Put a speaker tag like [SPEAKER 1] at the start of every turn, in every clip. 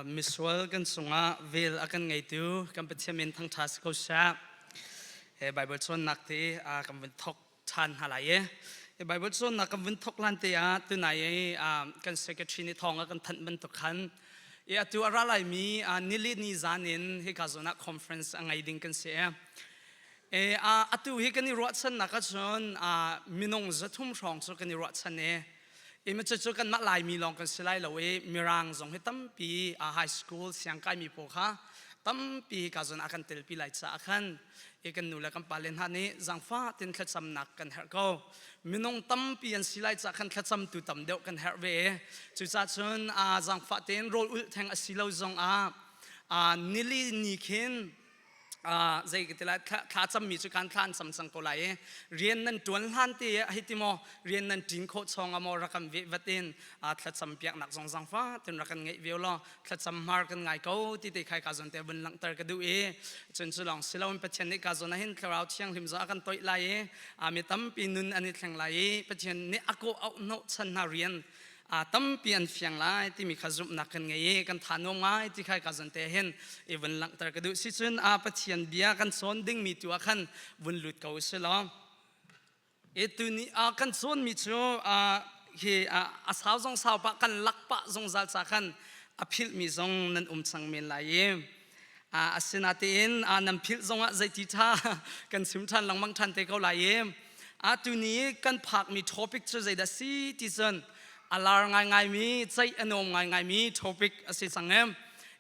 [SPEAKER 1] Misual kan cungah vel a kan ngeitu kan Pathian min thangṭha si ko seh. He Bible cawnnak te kan vun thok ṭhan hna lai i. He Bible cawnnak kan vun thok lan te ah tunai i kan secretary nih thawng a kan thanh bantuk khan i atu a ra laimi nili ni zan in hika zawn ah conference a ngei ding kan si. E, atu hi kan i ruahchannak ahcun minung 300 hrawng cu kan i ruahchan i Imi cucu kanmah Laimi lawng kan si lai lo i Mirang zong hi tampi high school siangkaimi pawl kha tampi hika zawn ah kan telpi lai caah khan i kan nu le kan pale hna nih zaangfah tin thlacamnak kan herh ko. Minung tampi an si lai caah khan thlacamtu tam deuh kan herh ve. Cucaah cun zaangfah tein rawl ulh theng a si lo zong ah nili ni khin zei ka ti lai thla cammi cu kan thla an cam cang ko lai i rian nan tuan hlan te hei ti maw rian nan ṭin khawh chawng ah maw rak kan veh vat in thlacam piaknak zong zangfa tin rak kan ngeih veo law thlacam hmar kan ngai ko ti te khai ka zon te vun langhter ka duh i cun cu lawng si loin Pathian nih ka zawn ah hin thlarau thianghlim zong a kan toih lai i mi tampi nun an i thleng lai i Pathian nih a kawh auh hnawh chan hna rian tampi an fiang lai timi kha zumhnak kan ngei i kan tha nuam ngai ti kha ka zan te hin i vun langhter ka duh si cun a Pathian bia kan cawn dingmi tu ah khan vun lut ko si law e tu ni a kan cawnmi cu hi a sau zong sau pah kan lak pah zungzal ca khan a philhmi zong nan um cang men lai i asinatein nan philh zongah zeiti ṭha kan chim ṭhan lengmang ṭhan te ko lai i atu ni kan phakmi topic cu zeidah si ti cun a lar ngaingaimi ceih a nuam ngaingaimi topic a si cang em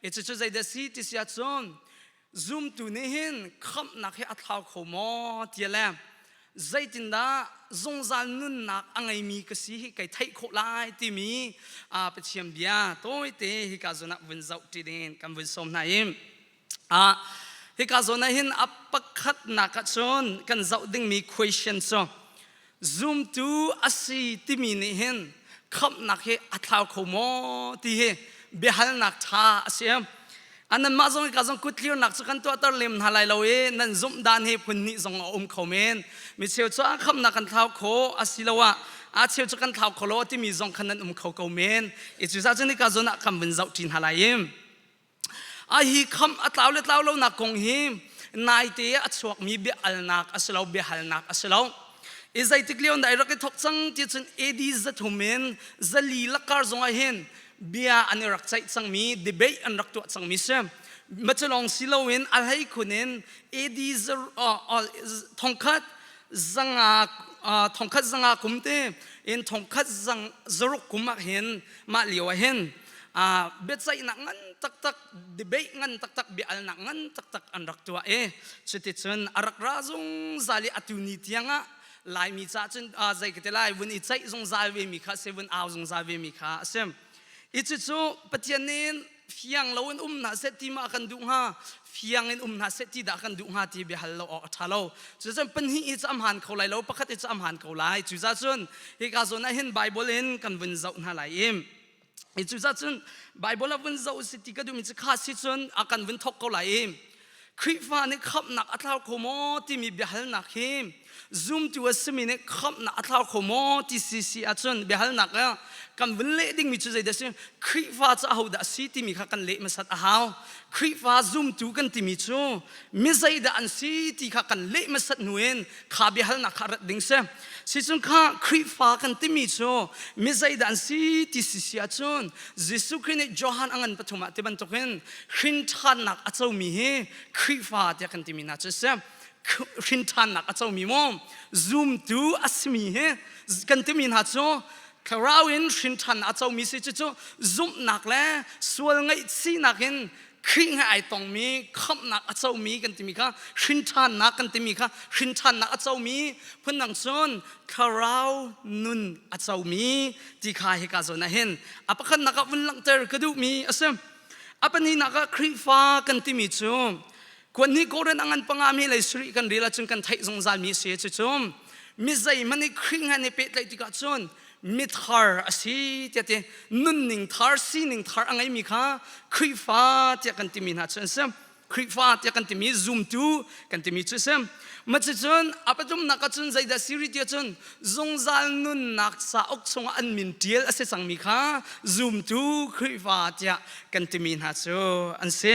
[SPEAKER 1] i cucu zeidah si ti si ahcun zumtu nih hin khamhnak hi a thlau kho maw ti le zeitindah zungzal nunnak a ngeimi ka si hi kai theih khawh lai timi Pathian bia tawite hika zawn ah vun zoh ṭi dingin kan vun sawm hna i hika zawn ah hin a pakhatnak ah cun kan zoh dingmi question cu zumtu a si timi nih hin khamhnak hi a thlau kho maw ti hi biahalnak ṭha a si. Nanmah zong ka zong kuthlirnak cu kan tuahter lem hna lai lo i nan zumh dan hi phun hnih zong a um kho men. Mi cheu cu a khamnak kan thlau kho asiloah a cheu cu kan thlau kho lo timi zong khan nan um kho ko men. I cucaah cun hika zawn ah kan vun zoh ṭi hna lai i a hi kham a tlau le tlau lonak kong hi naite a chuakmi bia alnak a si lo biahalnak a si lo. I zeitik lio na rak i thok cang ti cun AD 300 in 400 lakar zong ah hin bia an i rak ceih cangmi debate an rak tuah cangmi si maculong si loin a hlei khun in AD thongkhat zanga thongkhat zanga kum te in thongkhat zang zaruk kum ah hin mah lio ah hin biaceihnak ngan taktak debate ngan taktak bia alnak ngan taktak an rak tuah i cuticun a rak ra zungzal i atu ni tiangah Laimi ca cun zei ka ti lai vun i ceih zungzal ve mi kha si vun au zungzal ve mi kha a si. I cucu Pathian nih fiang lo in um hna seh ti ma kan duh hnga fiang in um hna seh ti dah kan duh hnga ti biahal lo awk a ṭha lo. Cucun pahnih i cu a hmaan kho lai lo pakhat i cu a hmaan ko lai. Cucaah cun hika zawn ah hin Bible in kan vun zoh hna lai i i cucaah cun Bible a vun zoh si ti ka duhmi cu kha si cun a kan vun thawk ko lai i Khrihfa nih khamhnak a thlau kho maw timi biahalnak hi zumtu a simi nih khamhnak a thlau kho maw ti si si ahcun biahalnak ah kan vun leh dingmi cu zeidah a si Khrihfa cu ahodah a si timi kha kan leh hmasat a hau Khrihfa zumtu kan timi cu mi zeidah an si ti kha kan leh hmasat hnu in kha biahalnak kha rat ding si sicun kha Khrihfa kan timi cu mi zeidah an si ti si si ahcun Jesuh Khrih nih Johan a ngan pathum ah ti bantukin hrin ṭhannak a comi hi Khrihfa tiah kan timi hna cu si hrin ṭhannak a comi maw zumtu a simi hi kan timi hna cu thlarau in hrin ṭhan a comi si cucu zumhnak le sual ngaihchihnak in Khrih he ai tongmi khamhnak a comi kan timi kha hrinṭhannak kan timi kha hrinṭhannak a comi phundang cun thlarau nun a comi ti kha hika zawn ah hin a pakhatnak ah vun langhter ka duhmi a si a pahnihnak ah Khrihfa kan timi cu kuan hnih Korin a ngan panga mi lei sarih kan rel ahcun kan theih zungzalmi a si cucu mi zeihmanh nih Khrih he an i pehtlaih tikah cun mithar a si tiah ti nunning thar sining thar a ngeimi kha Khrihfa tiah kan timi hna cu an si. Khrihfa tiah kan timi zumtu kan timi cu si. Cucun a pathumnak ahcun zeidah si rih ti ahcun zungzal nunnak cauk chungah an min ṭial a si cangmi kha zumtu Khrihfa tiah kan timi hna cu an si.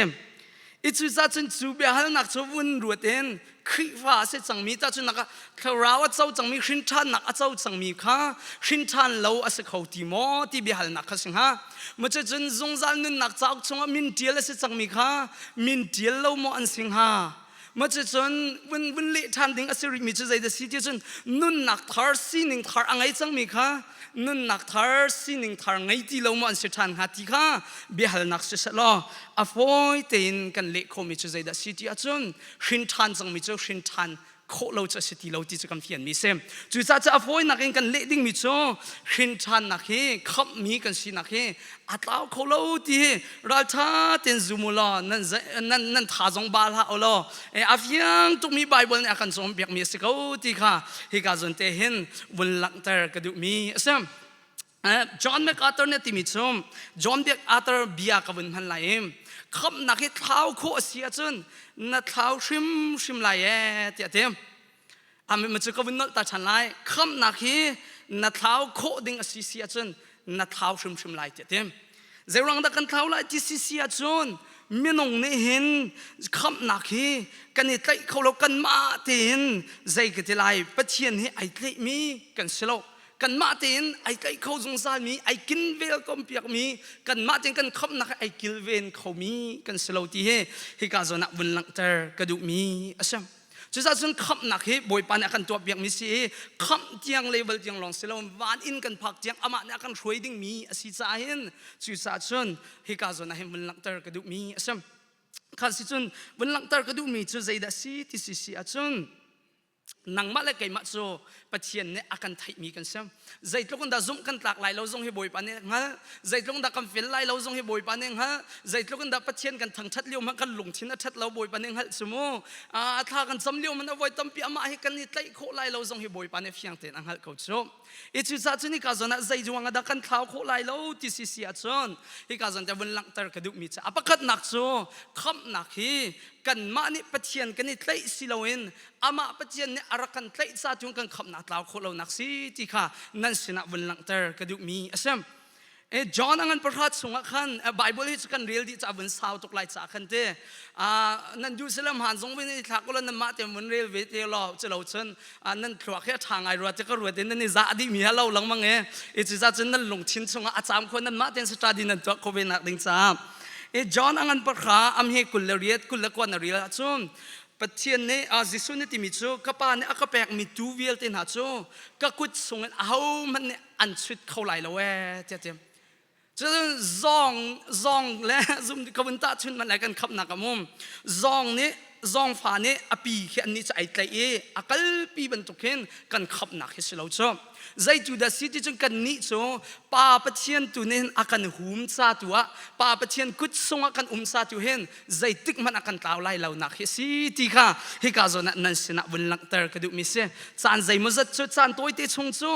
[SPEAKER 1] I cucaah cun cu biahalnak cu vun ruat in Khrihfa a si cangmi tahchunhnak ah thlarau a co cangmi hrinṭhannak a co cangmi kha hrinṭhan lo a si kho ti maw ti biahalnak kha si hnga. Cucun zungzal nunnak cauk chungah min ṭial a si cangmi kha min ṭial lo maw an si hnga? Cucun vun vun leh ṭhan ding a si rihmi cu zeidah si ti cun nunnak thar sining thar a ngei cangmi kha nunnak thar sining thar ngei ti lo maw an si ṭhan hnga ti kha biahalnak siseh law a fawi tein kan leh khawhmi cu zeidah si ti ahcun hrin ṭhan cangmi cu hrin ṭhan khawh lo cu a si ti lo ti cu kan fianmi si. Cucaah cu a fawinak in kan leh dingmi cu hrin ṭhannak hi khamhmi kan sinak hi a tlau kho lo ti hi ralṭha tein zum u law nan nan nan tha zong ba hlah u law a fiang tukmi Bible nih a kan cawnpiakmi a si ko ti kha hika zawn te hin vun langhter ka duhmi a si. John MacArthur nih a timi cu John MacArthur bia ka vun hman lai i khamhnak hi thlau khawh a si ahcun na thlau hrimhrim lai ee tiah a ti. Amen cu ka vun nolh ta ṭhan lai. Khamhnak hi na thlau khawh ding a si si ahcun na thlau hrimhrim lai tiah a ti. Zeiruang dah kan thlau lai ti si si ahcun minung nih hin khamhnak hi kan i tlaih kho lo kanmah tein zei ka ti lai Pathian hi ai tlaihmi kan si lo. Kanmah tein ai tlaih kho zungzalmi ai kinvel kompiakmi kanmah tein kan khamhnak hi ai kilven khomi kan si lo ti hi hika zawn ah vun langhter ka duhmi a si. Cucaah cun khamhnak hi Bawipa nih a kan tuahpiakmi si i khamh tiang level tiang lawng si lo van inn kan phak tiang amah nih a kan hruai dingmi a si caah hin cucaah cun hika zawn ah hin vun langhter ka duhmi a si. Kha si cun vun langhter ka duhmi cu zeidah si ti si si ahcun nangmah le keimah cu Pathian nih a kan theihmi kan si. Zeitluk in dah zumh kan tlak lai lo zong hi Bawipa nih a hngalh. Zeitluk in dah kan fel lai lo zong hi Bawipa nih a hngalh. Zeitluk in dah Pathian kan thangṭhat lio hmanh kan lungthin a ṭhat lo Bawipa nih a hngalh cu mu. A thla kan cam lio hmanh a voi tampi amah hi kan i tlaih khawh lai lo zong hi Bawipa nih fiang tein a hngalh ko cu. I cucaah cun hika zawn ah zei ruang ah dah kan thlau khawh lai lo ti si si ahcun hika zawn te vun langhter ka duhmi cu a pakhatnak cu khamhnak hi kanmah nih Pathian kan i tlaih si loin amah Pathian nih a rak kan tlaih ca tu kan khamhnak tlau khawh lonak si ti kha nan sinah vun langhter ka duhmi a si. John a ngan pahra chungah khan Bible hi cu kan rel dih ca vun sau tuk lai ca khan te nan duh silam han zong vun i thlak ulaw nan mah te vun rel ve te law cu lo cun nan thluak hi a ṭha ngai rua te ka ruat in nan i za dih mi ha lo lengmang e i cu ca cun nan lungthin chungah a caam kho nan mah tein study nan tuah kho ve nak ding caah John a ngan pahra am hi 28 29 na rel ahcun Pathian nih Jesuh nih timi cu ka pa nih a ka pekmi tuu vialte hna cu ka kut chungin ahohmanh nih an chut kho lai lo ee tiah ti. Cun zawng zawng le zum ka vun tahchunh man lai kan khamnak a um. Zawng nih zawngfa nih a pi khi annih cu ai tlaih i a kalpi bantuk hin kan khamnak hi si lo cu. Zeitu dah si ti cun kannih cu Pa Pathian tu nih hin a kan hum ca tu ah Pa Pathian kut sungah kan um ca tu hin zeitik hmanh a kan tlau lai lo nak hi si ti kha hika zawn ah nan sinah vun langhter ka duhmi si. Caan zeimawzat cu caan tawite chung cu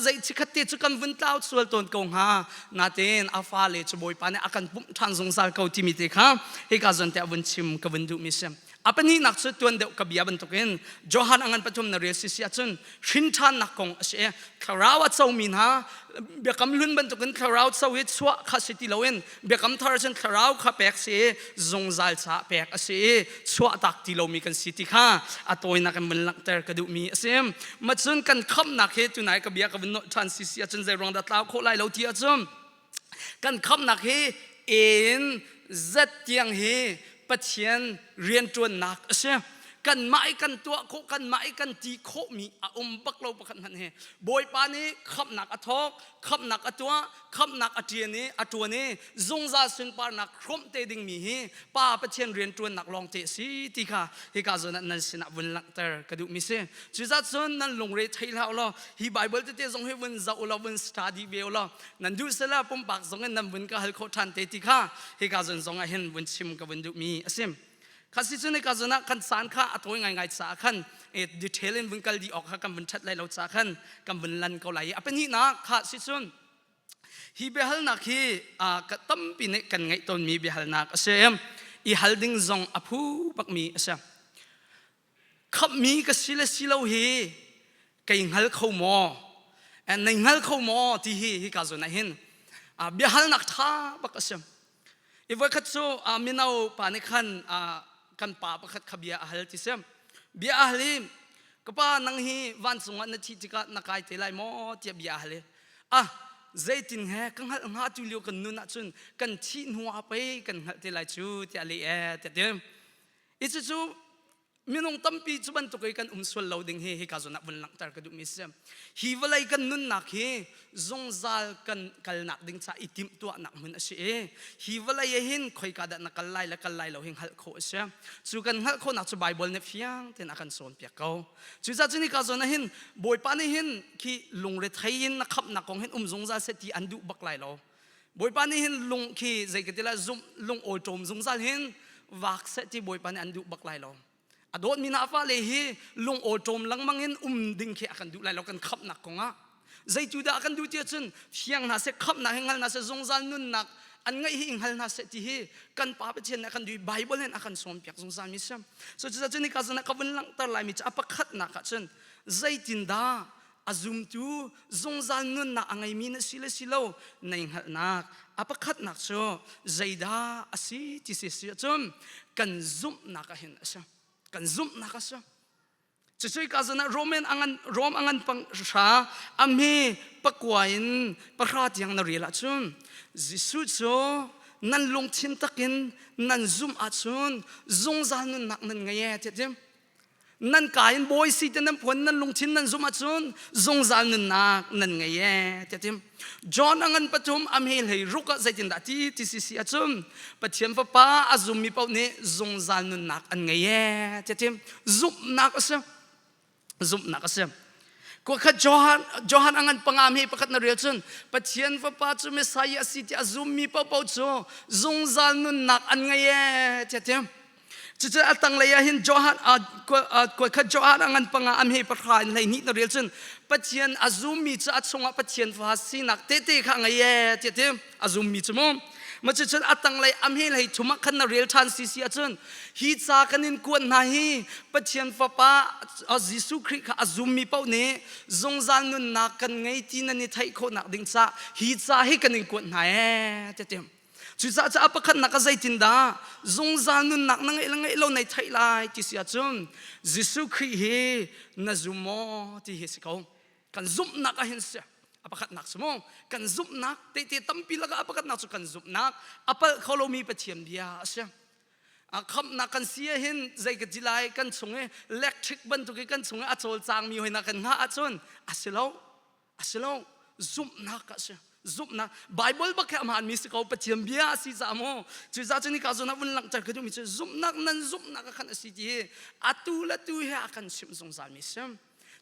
[SPEAKER 1] zei chikhat te cu kan vun tlau sual tawn ko hnga. Natein a fale cu Bawipa nih a kan pumh ṭhan zungzal ko timi te kha hika zawn te ah vun chim ka vun duhmi si. A pahnihnak cu tuan deuh ka bia bantukin Johan a ngan pathum na rel si si ahcun hrin ṭhannak kong a si i thlarau a comi hna biakam hlun bantukin thlarau co hi chuah kha si ti loin biakam thar cun thlarau kha pek si i zungzal caah pek a si i chuahtak ti lomi kan si ti kha a tawinak in vun langhter ka duhmi a si. Macun kan khamhnak hi tunai ka bia ka vun nolh ṭhan si si ahcun zei ruang dah tlau khawh lai lo ti ahcun kan khamhnak hi in zat tiang hi Pathian rianṭuannak a si. Kanmah i kan tuah khawh, kanmah i kan ti khawhmi a um bak lo pakhat hmanh hi. Bawipa nih khamhnak a thawk, khamhnak a tuah, khamhnak a ṭian i a ṭuan i zungzal sunparnak hrawmh te dingmi hi Pa Pathian rianṭuannak lawng te a si ti kha hika zawn ah nan sinah vun langhter ka duhmi si. Cucaah cun nan lungre thei hlah u law hi Bible tete zong hi vun zoh u law vun study ve u law nan duh sela pumpak zong in nan vun ka hal khawh ṭhan te ti kha hika zawn zong ah hin vun chim ka vun duhmi a si. Kha si cun hika zawn ah kan caan kha a tawi ngaingai caah khan detail in vun kal dih awk kha kan vun ṭhat lai lo caah khan kan vun lan ko lai i a pahnihnak kha si cun hi biahalnak hi ka tampi nih kan ngeih tawnmi biahalnak a si. I hal ding zong a phu bakmi a si. Khamhmi ka si le si lo hi kei hngal kho maw? Nei hngal kho maw ti hi hika zawn ah hin biahalnak ṭha bak a si. I voikhat cu mino pa nih khan kan pa pakhat kha bia a hal ti si. Bia a hal i ka pa nang hi vancung ah na thih tikah na kai te lai maw tiah bia a hal i ah zeitin he ka hngalh hnga tu lio kan nun ahcun kan thih hnu ah pei kan hngalh te lai cu tiah leh ee tiah ti. I cucu minung tampi cu bantuk i kan um sual lo ding hi hika zawn ah vun langhter ka duhmi si. Hi vawlei kan nunnak hi zungzal kan kalnak ding ca i timhtuahnak hmun a si i hi vawlei ah hin khoika dah na kal lai le kal lai lo hi hngalh khawh a si. Cu kan hngalh khawhnak cu Bible nih fiang tein a kan cawnpiak ko. Cucaah cun hika zawn ah hin Bawipa nih hin khi lungrethei in na khamhnak kong hin um zungzal seh ti an duh bak lai lo. Bawipa nih hin lung khi zei ka ti lai zumh lung awṭawm zungzal hin vak seh ti Bawipa nih an duh bak lai lo. A dawtmi na fale hi lung awṭawm lengmang in um ding khi a kan duh lai lo kan khamhnak kongah. Zeitu dah a kan duh ti ahcun fiang hna seh khamhnak hi hngal hna seh zungzal nunnak an ngeih hi hngal hna seh ti hi kan Pa Pathian nih a kan duh i Bible in a kan sawmpiak zungzal mi si. So cucaah cun hika zawn ah ka vun langhter laimi cu a pakhatnak ah cun zeitindah a zumtu zungzal nunnak a ngeimi na si le si lo nei hngalhnak a pakhatnak cu zeidah a si ti si si ahcun kan zumhnak ah hin a si. Kan zumhnak a si. Cucu ka zan ah Roman angan Rom angan pang hra a hme pakua in pahra tiang na rel ahcun Jesuh cu nan lungthin takin nan zumh ahcun zungzal nunnak nan ngei ee tiah ti. Nan ka in bawi si te nan phuan nan lungthin nan zumh ahcun zungzal nunnak nan ngei ee tiah tim. John a ngan pathum a hme hlei ruk ah zeitindah ti ti si si ahcun Pathian Fapa a zummi paoh nih zungzal nunnak an ngei ee tiah tim. Zumhnak a si. Zumhnak a si. Kuakhat Johan Johan a ngan panga hme pakhat na rel cun Pathian Fapa cu Messiah a si ti a zummi paohpaoh cu zungzal nunnak an ngei ee tiah tim. Cucu a tanglei ah hin Johan khat Johan a ngan panga a hme pahra in 12 na rel cun Pathian a zummi cu a chungah Pathian fa sinak tehte kha ngei ee tiah ti a zummi cu mu. Ma cucun a tanglei a hme hlei thum ah khan na rel ṭhan si si ahcun hi ca kan in kuat hna hi Pathian Fapa Jesuh Khrih kha a zummi paoh nih zungzal nunnak kan ngei ti nan i theih khawhnak ding ca hi ca hi kan in kuat hna ee tiah ti. Cucaah cu a pakhatnak ah zeitindah zungzal nunnak na ngeih le ngeih lo nei theih lai ti si ahcun Jesuh Khrih hi na zum maw ti hi si ko. Kan zumhnak ah hin si. A pakhatnak si mu. Kan zumhnak tehte tampi lakah a pakhatnak cu kan zumhnak a palh kho lomi Pathian bia a si. A khamhnak kan si ah hin zei ka ti lai kan chung i electric bantuk i kan chung i a cawlcangmi hoi na kan hngah ahcun a si lo. A si lo. Zumhnak a si. Zumhnak. Bible bak hi a hmaanmi si ko. Pathian bia a si caah mu. Cucaah cun hika zawn ah vun langhter ka duhmi cu zumhnak nan zumhnak ah khan a si ti hi atu le tu hi a kan chimh zungzalmi si.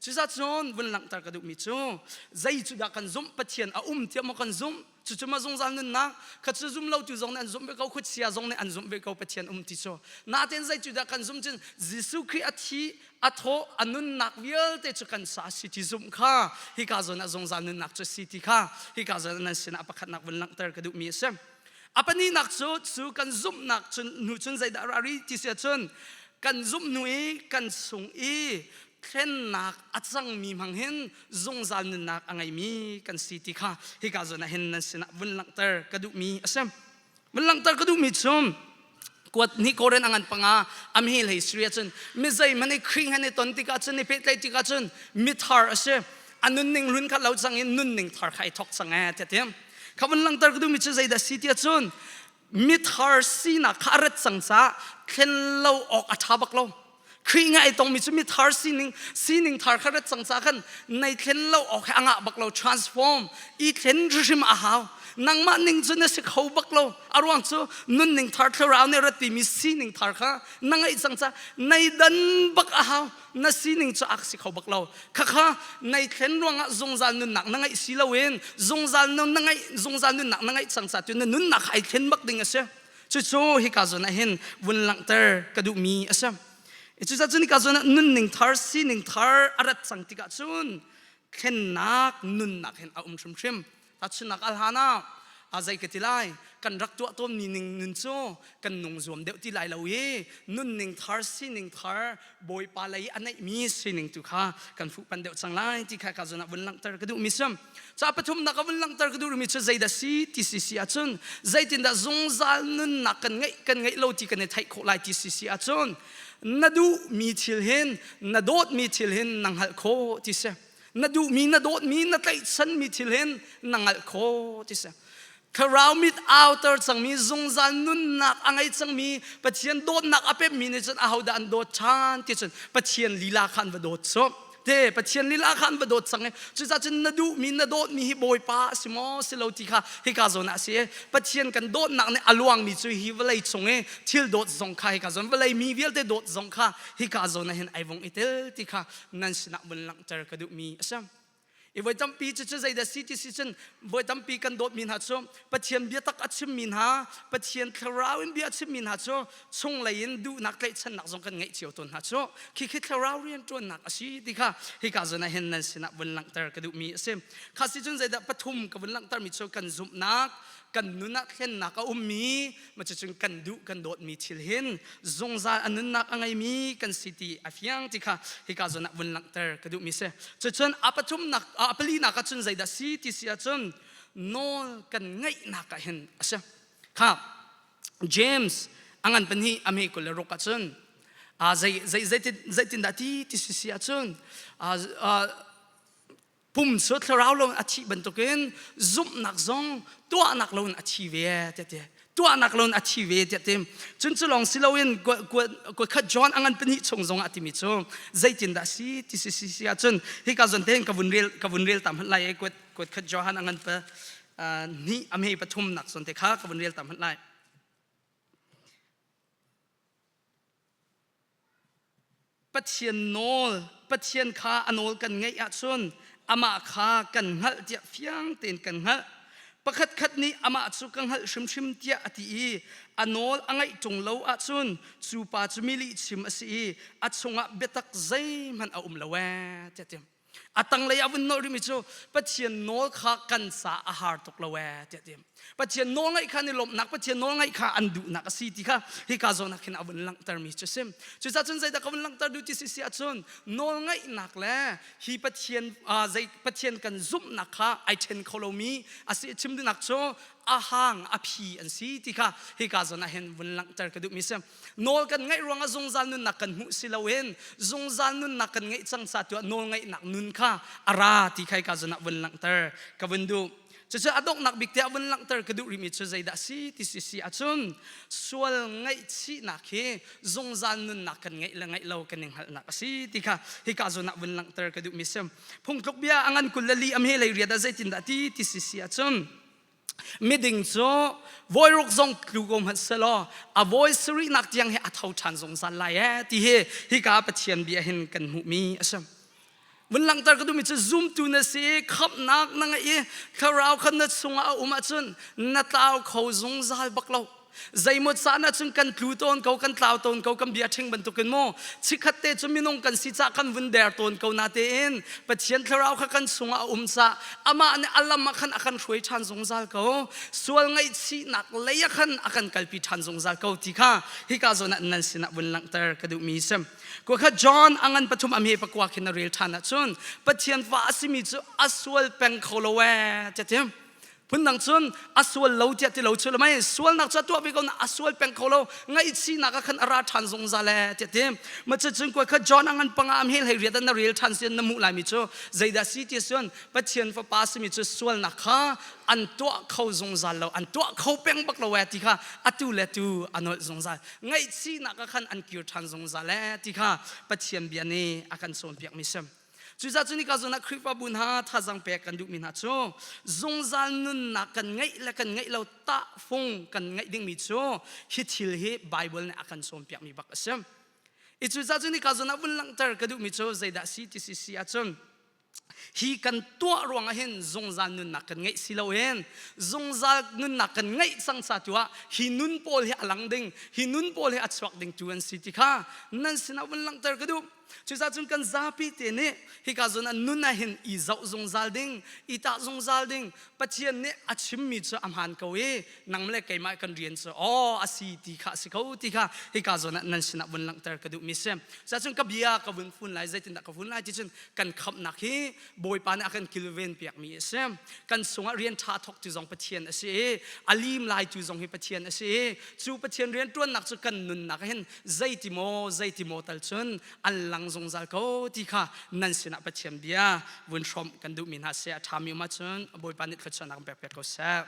[SPEAKER 1] Cucaah cun vun langhter ka duhmi cu zei cu dah kan zumh Pathian a um tiah maw kan zumh cucu ma zungzal nunnak kha cu zum lo tu zong nih an zumh ve ko khuachia zong nih an zumh ve ko Pathian um ti cu natin zei cu dah kan zumh cun Jesuh Khrih a thi a thawh a nunnak vialte cu kan sa si ti zumh kha hika zawn ah zungzal nunnak cu si ti kha hika zawn ah nan sinah pakhatnak vun langhter ka duhmi a si. A pahnihnak cu cu kan zumhnak cun hnu cun zeidah ra ri ti si ahcun kan zumh hnu i kan sung i thlennak a cangmi hmang hin zungzal nunnak a ngeimi kan si ti kha hika zawn ah hin nan sinah vun langhter ka duhmi a si. Vun langhter ka duhmi cu kuat ni Korin a ngan panga amhi hlei Syria cun mi zeihmanh i Khrih han i ton tikah cun i pehtlaih tikah cun mithar a si a nunning hlun kha lo cang in nunning thar kha i thok cang ee tiah ti kha vun langhter ka duhmi cu zeidah si tiah cun mithar sinak kha a rat cang caah thlen lo awk a ṭha bak lo Khrih ngai tongmi cu mithar sining sining thar kha rat cang ca khan nei thlen lo awk he a ngah bak lo transform i thlen hrim a hau nangmah ning cu na si kho bak lo a ruang cu nunning thar thlarau nih rat timi sining thar kha na ngeih cang ca nei dan bak a hau na sining cu ak si kho bak lo khakha nei thlen ruangah zungzal nunnak na ngeih si loin zungzal nun na ngeih zungzal nunnak na ngeih cang ca tu na nunnak ai thlen bak ding a si. Cucu hika zawn ah hin vun langhter ka duhmi a si. Cucaah cun hika zawn ah nunning thar, sining thar a rat cang tikah cun thlennak nunnak hin a um hrimhrim. Tahchunhnak al hlan ah zei ka ti lai? kan rak tuah tawnmi ning nun cu kan nung zuam deuh ti lai lo i nunning thar sining thar Bawipa lei a neihmi sining tu kha kan fuhpan deuh cang lai ti kha ka zawn ah vun langhter ka duhmi si. Ca pathumnak a vun langhter ka duhmi cu zeidah si ti si si ahcun zeitindah zungzal nunnak kan ngeih kan ngeih lo ti kan i theih khawh lai ti si si ahcun na duhmi thil hin na dawtmi thil hin na hngalh khawh ti si. Na duhmi na dawtmi na tlaihchanmi thil hin na hngalh khawh ti si. Thlarau mit auter cangmi zungzal nunnak a ngei cangmi Pathian dawtnak a pemmi nih cun ahodah an dawt ṭhan ti cun Pathian lila kha an va dawt cu te Pathian lila kha an va dawt cang i cucaah cun na duhmi na dawtmi hi Bawipa a si maw si lo ti kha hika zawn ah a si i Pathian kan dawtnak nih a luangmi cu hi vawlei cung i thil dawt zong kha hika zawn vawlei mi vialte dawt zong kha hika zawn ah hin ai vung i tel ti kha nan sinah vun langhter ka duhmi a si. I voi tampi cucu zeidah si ti si cun voi tampi kan dawtmi hna cu Pathian biatak a chimmi hna Pathian thlarau in bia a chimmi hna cu chunglei in duhnak tlaihchannak zong kan ngeih cio tawn hna cu khikhi thlarau rianṭuannak a si ti kha hika zawn ah hin nan sinah vun langhter ka duhmi a si. Kha si cun zeidah pathum ka vun langhtermi cu kan zumhnak kan nun ah thlennak a ummi cucun kan duh kan dawtmi thil hin zungzal a nunnak a ngeimi kan si ti a fiang ti kha hika zawn ah vun langhter ka duhmi si. Cucun a pathumnak a palinak ah cun zeidah si ti si ahcun nawl kan ngaihnak ah hin a si. Kha James a ngan pahnih a meh 26 ahcun zei zei zeitindah ti ti si si ahcun pum cu thlarau lo in a thih bantukin zumhnak zong tuahnak lo in a thi ve tiah ti tuahnak lo in a thi ve tiah ti cun cu lawng si loin khat John a ngan pahnih chung zong ah timi cu zeitindah si ti si si si ahcun hika zawn tein ka vun rel ka vun rel tam hmanh lai kuat kuat khat Johan a ngan pa hnih a mei pathum nak zawn te kha ka vun rel tam hmanh lai. Pathian nawl, Pathian kha a nawl kan ngeih ahcun amah kha kan hngalh tiah fiang tein kan hngalh. Pakhatkhat nih amah cu ka hngalh hrimhrim tiah a ti i a nawl a ngaih ṭung lo ahcun cu pa cu mi lihchim a si i a chungah biatak zeihmanh a um lo ee tiah a ti. A tanglei ah vun nolh rihmi cu Pathian nawl kha kan ca a har tuk lo ee tiah ti. Pathian nawl ngaih kha an i lawmhnak, Pathian nawl ngaih kha an duhnak a si ti kha hika zawn ah khin a vun langhtermi cu a si. Cucaah cun zeidah ka vun langhter duh ti si si ahcun nawl ngaihnak le hi Pathian zei Pathian kan zumhnak kha ai ṭhen kho lomi a si. Chim duhnak cu a hang a phi an si ti kha hika zawn ah hin vun langhter ka duhmi si. Nawl kan ngaih ruangah zungzal nunnak kan hmuh si loin zungzal nunnak kan ngeih cang ca tu ah nawl ngaihnak nun kha a ra ti kha ka zun ah vun langhter ka vun duh. Cucu a donghnak bik te ah vun langhter ka duh rihmi cu zeidah si ti si si ahcun sual ngaihchihnak hi zungzal nunnak kan ngeih le ngeih lo kan i hngalhnak a si ti kha hika zawn ah vun langhter ka duhmi si. Phungtluk bia a ngan 24 am he lei riat ah zeitindah ti ti si si ahcun Miding cu voiruk zong tlu ko hmanh selaw a voi sarihnak tiang hi a tho ṭhan zungzal lai ee ti hi hika Pathian bia hin kan hmuhmi a si. Vun langhter ka duhmi cu zumtu na si i khamhnak na ngeih i thlarau kha na chungah a um ahcun na tlau kho zungzal bak lo. Zeimaw caan ahcun kan tlu tawn ko, kan tlau tawn ko, kan bia ṭhing bantukin mu. Chikkhat te cu minung kan si cah kan vun der tawn ko natein Pathian thlarau kha kan chungah a um cah amah nih a lam ah khan a kan hruai ṭhan zungzal ko. Sual ngaihchihnak lei ah khan a kan kalpi ṭhan zungzal ko ti kha hika zawn ah nan sinah vun langhter ka duhmi si. Kua kha John a ngan pathum a me pakua khin na rel ṭhan ahcun Pathian fa a simi cu a sual peng kho lo ee tiah Phundang cun a sual lo tiah ti lo cu lamai sualnak cu a tuah ve ko na a sual peng kho lo ngaihchihnak ah khan a ra ṭhan zungzal ee tiah ti ma cu cun kua kha John a ngan panga am hel hei riat na rel ṭhan sian na hmuh lai mi cu zeidah si ti cun Pathian fapa simi cu sualnak kha an tuah kho zungzal lo an tuah kho peng bak lo ee ti kha atu le tu a nolh zungzal ngaihchihnak ah khan an kir ṭhan zungzal ee ti kha Pathian bia nih a kan cawnpiak mi si. Cucaah cu nika zawn ah Khrihfabu hna thazaang pek kan duhmi hna cu zungzal nunnak kan ngeih le kan ngeih lo tahfung kan ngeih dingmi cu hi thil hi Bible nih a kan cawnpiakmi bak a si. I cucaah cu nika zawn ah vun langhter ka duhmi cu zeidah si ti si si ahcun hi kan tuah ruangah hin zungzal nunnak kan ngeih si loin zungzal nunnak kan ngeih cang ca tu ah hi nun pawl hi a lang ding hi nun pawl hi a chuak ding tu an si ti kha nan sinah vun langhter ka duh. Cucaah cun kan zapi te nih hika zawn ah nun ah hin i zoh zungzal ding, i tah zungzal ding, Pathian nih a chimmi cu a hmaan ko i nang le keimah kan rian cu aw a si ti kha a si ko ti kha hika zawn ah nan sinah vun langhter ka duhmi si. Cucaah ka bia ka vun fun lai, zeitindah ka fun lai ti cun kan khamhnak hi Bawipa nih a kan kilven piakmi a si. Kan sungah rian ṭha thawk tu zong Pathian a si i a lim lai tu zong hi Pathian a si i cu Pathian rian ṭuannak cu kan nunnak hin zeiti maw zeiti maw tal cun an lang zungzal ko ti kha nan sinah Pathian bia vun hrawmh kan duhmi hna si. A ṭhami um ahcun Bawipa nih thluachuahnak pek piak ko seh.